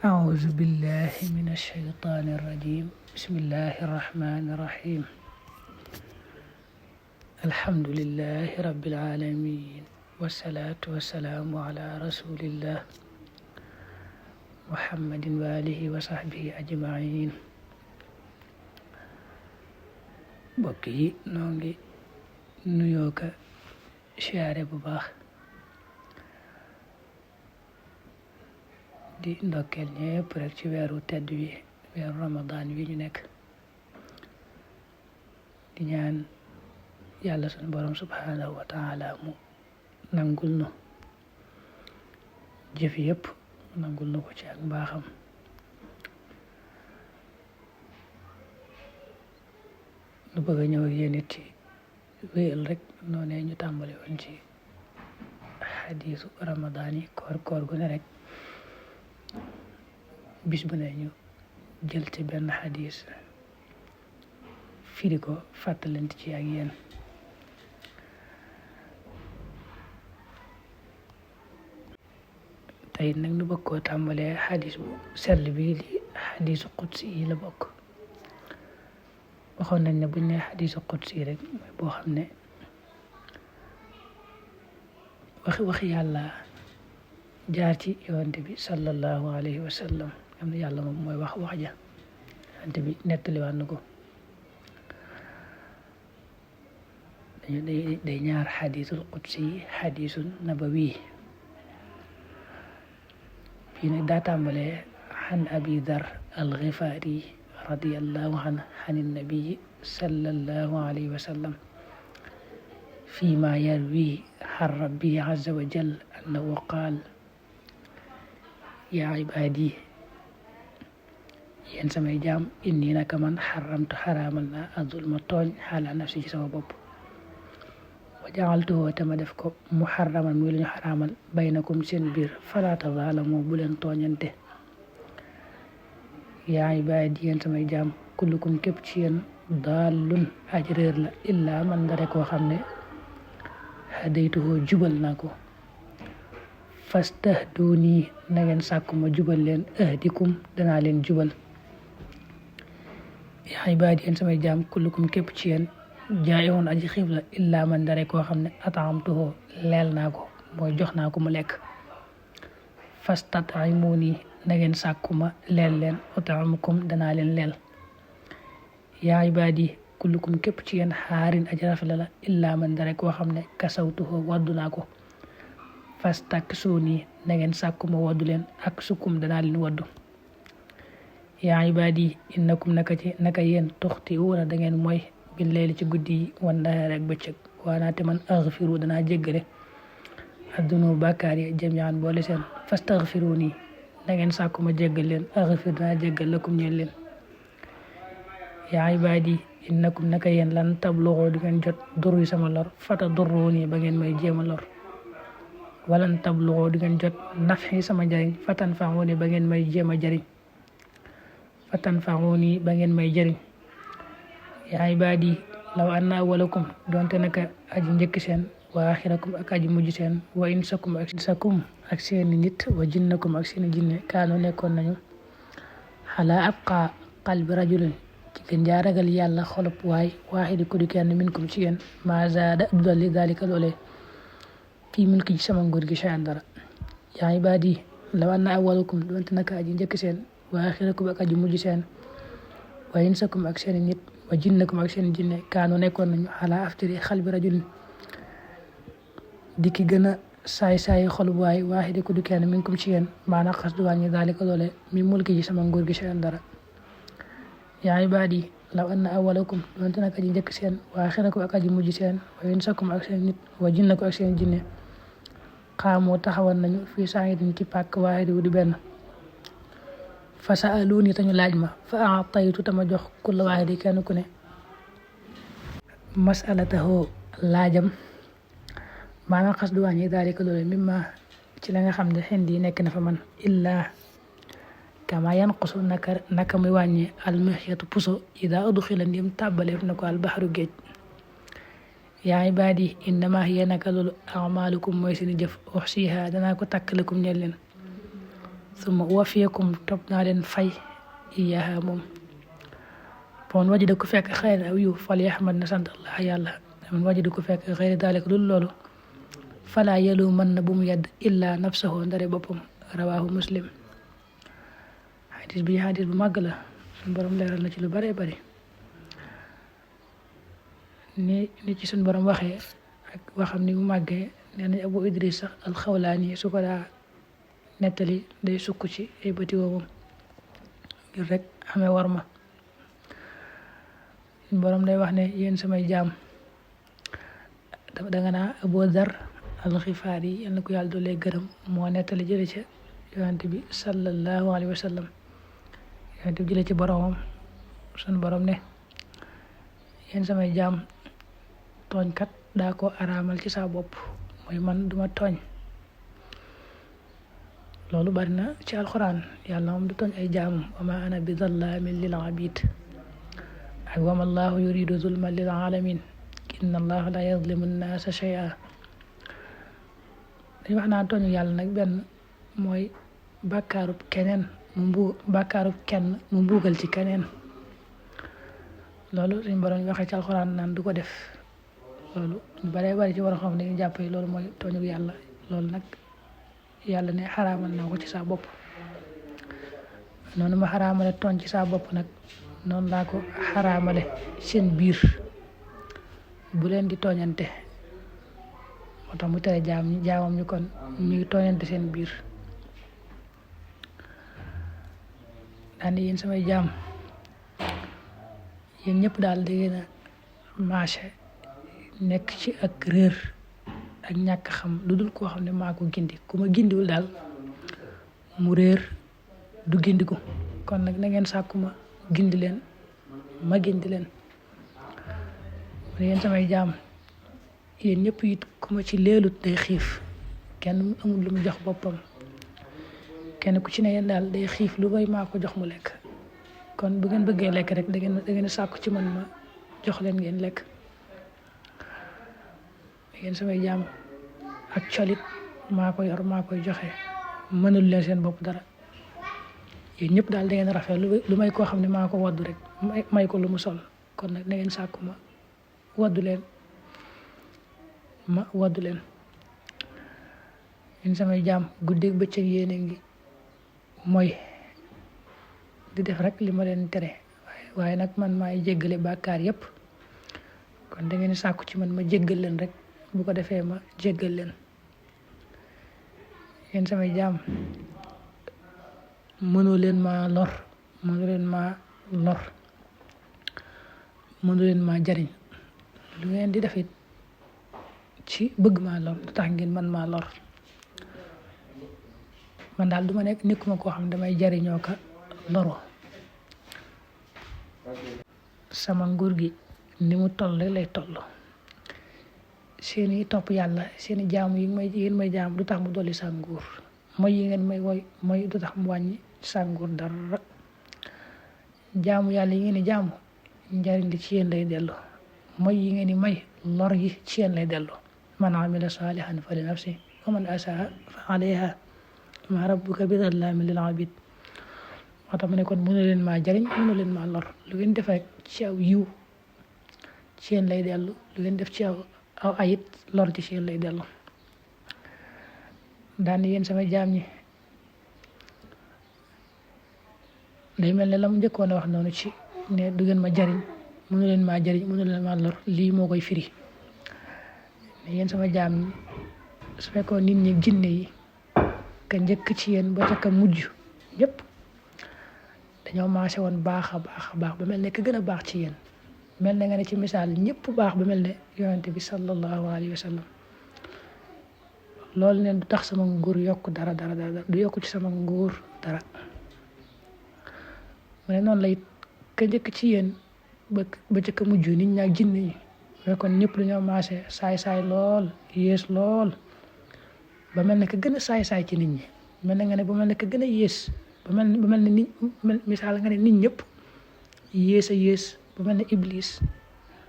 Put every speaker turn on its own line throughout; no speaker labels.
أعوذ بالله من الشيطان الرجيم. بسم الله الرحمن الرحيم. الحمد لله رب العالمين، والصلاة والسلام على رسول الله محمد وآله وصحبه أجمعين. بكي نونغي نيوكا شاري بباخ di ndokkeel ñépp rek ci weeru tedd wi, weeru ramadan wi ñu nekk, di ñaan yàlla sunu borom subhanahu wa taala mu nangul nu jëf yépp, nangul nu ko ci ak mbaaxam. nu bëgg a ñëw ak yéen it ci wéyal rek noonee ñu tàmbali woon ci xadiisu ramadan yi, koor gu ne rek bis bu ne ñu jël ci benn xadis firi ko fàttalante ci ak yéen. tey nag nu bëgg koo tàmbalee xadis bu sell bi di xadisu qudsi yi la bokk. waxoon nañ ne buñ ne xadisu qudsi yi rek mooy boo xam ne waxi yàlla jaar ci yonent bi sallallahu alayhi wa sallam. am na yàlla moom mooy wax ja yonent bi nettaliwaat na ko. day ñaar xadisul qudsi yi, xadisul nabawi. fii nag daa tàmbalee an abi dar al-Ghifari radiyallahu anhu an nabii sallallahu alayhi wa sallam fi ma yarwi an rabbi azza wa jal annahu qaal yaa ibaadi, yéen samay jaam, inni naka man xaramtu xaraamal naa azulma tooñ xaala nafsi ci sama bopp, wa jaaltuhu te ma def ko muharraman muy lu ñu xaraamal baynakum seen biir falaa tazaalamu bu leen tooñante. yaa ibaadi, yéen samay jaam, kullukum képp ci yéen daalun aji réer la illaa man dara koo xam ne hadaytuhu jubal naa ko. fastahduni, na ngeen sàkku ma jubal leen, ahdikum danaa leen jubal. yaa ibaadi, yéen samay jaam, kullukum képp ci yéen jaa'iun aji xiif la illaa man dara koo xam ne at'amtuhu leel naa ko, mooy jox naa ko mu lekk. fastat'imuni, na ngeen sàkku ma leel leen, ut'imkum danaa leen leel. yaa ibaadi, kullukum képp ci yéen xaarin aji rafle la illaa man dara koo xam ne kasawtuhu waddu naa ko. fastaksuni, na ngeen sàkku ma waddu leen, ak sukkum danaa leen waddu. yaa ibaadi, innakum naka yéen tuxti'uuna da ngeen mooy bil layli ci guddi yi, wan nahaari ak bëccëg, waanaate man aghfiru danaa jéggale addunub bàkkaar yi jami'an boole seen. fastaghfiruni, na ngeen sàkku ma jéggal leen, aghfir danaa jéggal lakum ñeel leen. yaa ibaadi, innakum naka yéen lan tablughoo di ngeen jot durri sama lor, fatadurruni ba ngeen may jéema lor. walan tablughoo di ngeen jot nafhi sama njariñ, fatanfa'uni ba ngeen may jéema jariñ. fatanfa'uni ba ngeen may jariñ. yaa ibaadi, law anna awwalakum, donte naka aji njëkk seen, wa axirakum ak aji mujj seen, wa insakum ak seeni nit, wa jinnakum ak seeni jinne, kaanu nekkoon nañu xalaa abqa qalbi rajulin ci gën jaa ragal yàlla xolub waay waaxidi ku di kenn minkum ci yéen, ma zaada du dolli dalika loolee fii mulki ci sama nguur gi shay'an dara. yaa ibaadi, law anna awwalakum, donte naka aji njëkk seen, wa axirakum ak aji mujj seen, wa insakum ak seeni nit, wa jinnakum ak seeni jinne, kaanu nekkoon nañu xalaa aftari xalbi rajulin di ki gën a saay xolub waay waaxidi ku di kenn minkum ci yéen, maanaam xas du wàññi dalika loolee mi mulki ci sama nguur gi shay'an dara. yaa ibaadi, law anna awwalakum, donte naka aji njëkk seen, wa axirakum ak aji mujj seen, wa insakum ak seen nit, wa jinnakum ak seen jinne, xaamoo taxawal nañu fii saa'idin ci pàkk waahidi wu di benn. fa sa'aluuni tañu laaj ma, fa a'taytu tama jox kulla waahidi kenn ku ne mas'alatahu laajam, maanaam xas du wàññi daalika loole mimma ci la nga xam ne xindi nekk na fa man, illaa kama yanqusu naka muy wàññi almixyatu puso ida udxila ndim tàbbaleef na ko albaxru géej. yaa ibaadi, innama hiya naka loolu amalukum mooy seeni jëf, uxsiha danaa ko takk lakum ñeel leen. summa uwaffiyakum topp naa leen fay iyaaha moom bon wajida ku fekk xayran aw yiw fal yaxmad na sant allah yàlla man wajida ku fekk xayra daalika dul loolu falaa yaluumanna bu mu yedd illa nafsahu ndare boppam rawaahu muslim. xadis bi xadis bu màgg la suñ borom leeral na ci lu bare bari ni ci suñ borom waxee ak waxam ni mu màggee nee nañ Abu Idris sax alxawlaani su ko daa nettali day sukk ci ay bëti woomam ngir rek amee war ma. suñ borom day wax ne yéen samay jaam danga naa Abu Dar alxifaar yi yal na ko yàlla doolee gërëm moo nettali jële ca yonent bi sallallahu alayhi wa sallam yonent bi jële ci boromam suñ borom ne yéen samay jaam tooñkat daa ko araamal ci saa bopp mooy man duma tooñ. loolu bari na ci alxuraan yàlla moom du tooñ ay jaamam wa ma ana bi zallaamin lil abid ak wa ma allahu yuridu zulman lil alamin inna allaha la yazlimu nnaasa shay'a. dañu wax naa tooñu yàlla nag benn mooy bàkkaarub kenn mu mbuugal ci keneen loolu suñ borom waxee ci alxuraan naan du ko def loolu ñu baree bari ci war a xam ne dañu jàpp loolu mooy tooñu yàlla loolu nag yàlla ne xaraamal naa ko ci saa bopp noonu ma xaraamale tooñ ci saa bopp nag noonu laa ko xaraamale seen biir bu leen di tooñante moo tax mu tere jaamam ñu kon ñu ngi tooñante seen biir daandi yéen samay jaam yéen ñëpp daal da ngeen a marché nekk ci ak réer ak ñàkk xam lu dul koo xam ne maa ko gindi ku ma gindiwul daal mu réer du gindiku kon nag na ngeen sàkku ma gindi leen ma gindi leen yéen samay jaam yéen ñëpp it ku ma ci leelut day xiif kenn amul lu mu jox boppam kenn ku ci ne yéen daal day xiif lu bay maa ko jox mu lekk kon bu ngeen bëggee lekk rek da ngeen sàkku ci man ma jox leen ngeen lekk. yéen samay jaam ak colit maa ko yor maa koy joxe mënul leen seen bopp dara yéen ñëpp daal da ngeen rafet lu may koo xam ne maa ko waddu rek may ko lu mu sol kon nag da ngeen sàkku ma waddu leen yéen samay jaam guddeeg bëccëg yéen a ngi mooy di def rek li ma leen tere waaye nag man maay jéggale bàkkaar yépp kon da ngeen sàkku ci man ma jéggal leen rek bu ko defee ma jéggal leen. yéen samay jaam mënu leen maa lor mënu leen maa jariñ lu ngeen di defit ci bëgg maa lor du tax ngeen man maa lor man daal du ma nekkuma koo xam ne damay jariñoo ka loro sama nguur gi ni mu toll rek lay toll seeni topp yàlla seeni jaamu yi may jaamu du tax mu dolli sa nguur mooy yi ngeen may woy mooy du tax mu wàññi sa nguur dara jaamu yàlla yi ngeen di jaamu njariñ li ci yéen lay dellu mooy yi ngeen di may lor yi ci yéen lay dellu man amila salihan fa li nafsi wa man asaa fa alayha ma rabbuka bi zallaamin lil abid moo tax mu ne kon mënu leen maa jariñ mënu leen maa lor lu ngeen def rek ci aw yiw ci yéen lay dellu lu ngeen def ci aw ayit lor ci yéen lay dellu daan yéen sama jaam ñi day mel ne la mu njëkkoon a wax noonu ci ne du ngeen ma jariñ mënu leen maa jariñ mënu leen maa lor lii moo koy firi ne yéen sama jaam ñi su fekkoon nit ñi jinne yi ka njëkk ci yéen ba ca ka mujj ñëpp dañoo maase woon baax a baax ba mel ne ka gën a baax ci yéen mel ne nga ne ci misaal ñëpp baax ba mel ne yonente bi sallallahu alayhi wa sallam loolu neen du tax sama nguur yokk dara du yokk ci sama nguur dara mu ne noonu la it ka njëkk ci yéen ba ca ka mujj nit ñi ak jinne yi fekkoon ñëpp dañoo maase saay lool yées lool ba mel ne ka gën a saay ci nit ñi mel ne nga ne ba mel ne ka gën a yées ba mel ne nit misaal nga ne nit ñëpp yées ba mel ne iblis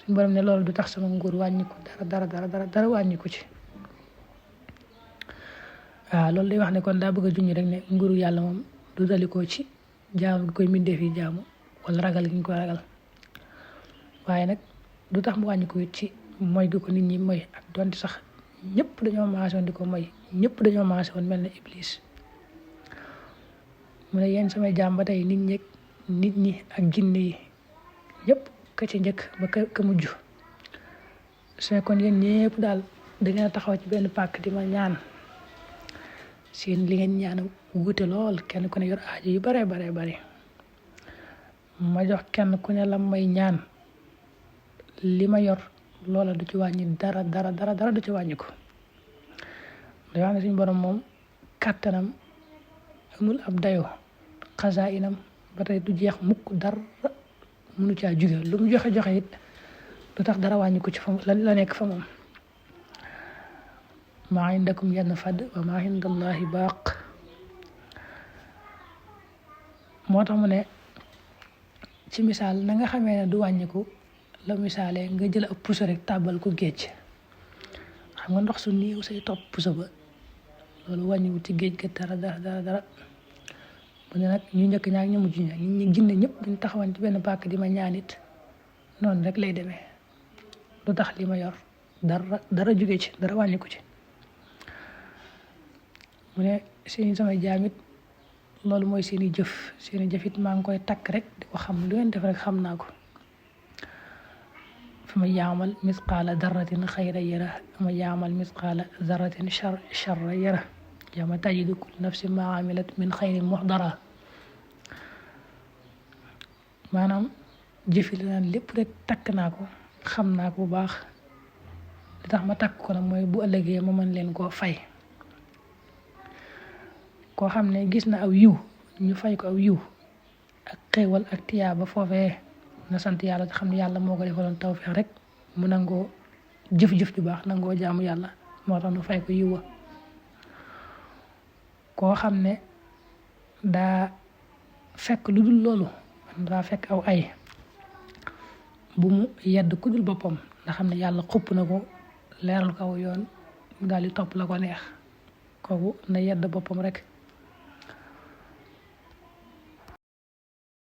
suñu borom ne loolu du tax sama nguur wàññiku dara wàññiku ci loolu day wax ne kon daa bëgg a junj rek ne nguuru yàlla moom du dalikoo ci jaamu gi koy mbindeef yi jaamu wala ragal gi ñu ko ragal waaye nag du tax mu wàññi ko it ci mooy gi ko nit ñi mooy ak donte sax ñëpp dañoo maase woon di ko mooy ñëpp dañoo maase woon mel ne iblis mu ne yéen samay jaam ba tey nit ñi ak jinne yi ñëpp ka ci njëkk ba ka mujj su kon yéen ñëpp daal da ngeen a taxaw ci benn pàkk di ma ñaan seen li ngeen ñaan wute lool kenn ku ne yor aajo yu bare ma jox kenn ku ne la may ñaan li ma yor loola du ci wàññi dara du ci wàññi ko day wax ne suñu borom moom kàttanam amul ab dayo xasaa inam ba tey du jeex mukk dara mënu caa jóge lu mu joxe it du tax dara wàññi ko ci fa la nekk fa moom maa indakum yanfad wa maa indallahi baaq moo tax mu ne ci misaal na nga xamee ne du wàññiku la misaalee nga jël ab puso rek tàbbal ko géej xam nga ndox su néew say topp puso ba loolu wàññiwu ci géej ga dara mu ne nag ñu njëkk ñaak ñu mujj ña ñi ginne ñëpp buñ taxawan ci benn pàkk di ma ñaanit noonu rek lay demee du tax li ma yor dara jóge ci dara wàññiku ci mu ne seeni samay jaamit loolu mooy seeni jëfit maa ngi koy takk rek di ko xam lu ngeen def rek xam naa ko fa man yaamal misqaala darratin xayra yara fa man yaamal misqaala darratin charra yara yawma tajidu kullu nafsin maa amilat min xayrin muxdara maanaam jëfi la naan lépp rek takk naa ko xam naa ko bu baax li tax ma takk ko nag mooy bu ëllëgee ma mën leen koo fay koo xam ne gis na aw yiw ñu fay ko aw yiw ak xéewal ak tiyaaba foofee na sant yàlla te xam ne yàlla moo ko defaloon tawfeex rek mu nangoo jëf-jëf ju baax nangoo jaamu yàlla moo tax nu fay ko yiw wa koo xam ne daa fekk lu dul loolu daa fekk aw ay bu mu yedd ku dul boppam nga xam ne yàlla xupp na ko leeral ko aw yoon mu daal di topp la ko neex kooku na yedd boppam rek